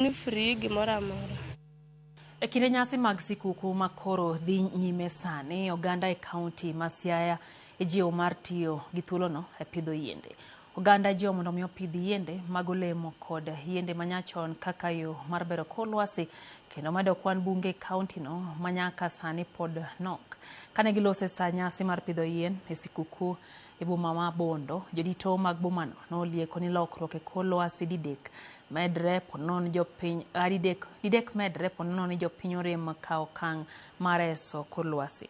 Ni free gimoro amora. E kinde nyasi mag sikuku ma koro dhi nyime sani, oganda e kaunti ma Siaya ijiwo mar tiyo gi thuolono e pidho yiende. Oganda ijiwo mondo mi opidh yiende mag olemo kod yiende manyachon kaka yo mar bero kor lwasi kendo medo kwan bunge e kauntino ma nyaka sani pod nok. Kane giloso e sa nyasi mar pidho yien e sikuku e boma ma Bondo, jodito mag bomano nolieko ni lokruok e kor lwasi didek medre ponono ni jopiny didek, didek medre ponono ni jopiny orem kawo okang' mar reso kor lwasi.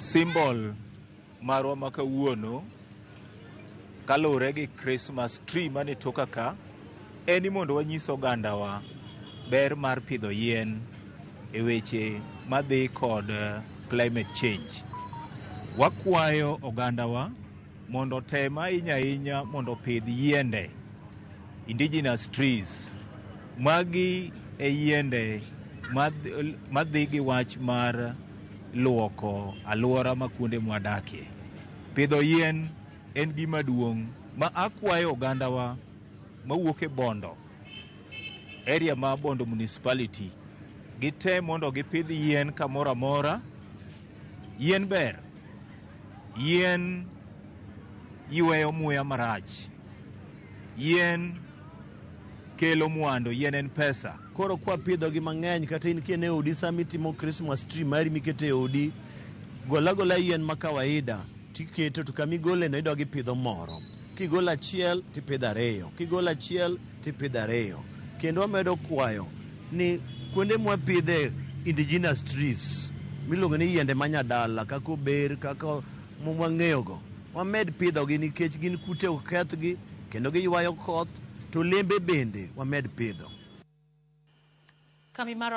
Symbol marwa ma kawuono kaluwore gi Christmas tree mane toka ka en ni mondo wanyis ogandawa ber mar pidho yien e weche madhi kod climate change. Wakwayo ogandawa mondo otem ahinya ahinya mondo opidh yiende, indigenous trees. Magi e yiende madhi gi wach mar luoko alwora ma kuonde mwadakie. Pidho yien en gima duong' ma akwayo ogandawa mawuok e Bondo, area ma Bondo Municipality, gitem mondo gipidh yien kamoro amora. Yien ber, yien yweyo muya marach, yien kelo mwandu, yien en pesa. Koro kwapidhogi mang'eny kata in kien e odi sama itimo Christmas tree mari miketo e odi, gol agola yien ma kawaida tiketo to kama igole no idog ipidho moro. Kigolo achiel tipidho ariyo, kigolo achiel tipidho ariyo. Kendo wamedo kwayo ni kuonde mwapidhe indigenous trees miluongo ni yiende manyadala kaka ober kaka mwang'eyogo, wamed pidhogi nikech gin kute ok kethgi kendo giywayo koth to olembe bende wamed pidho. Kambi mar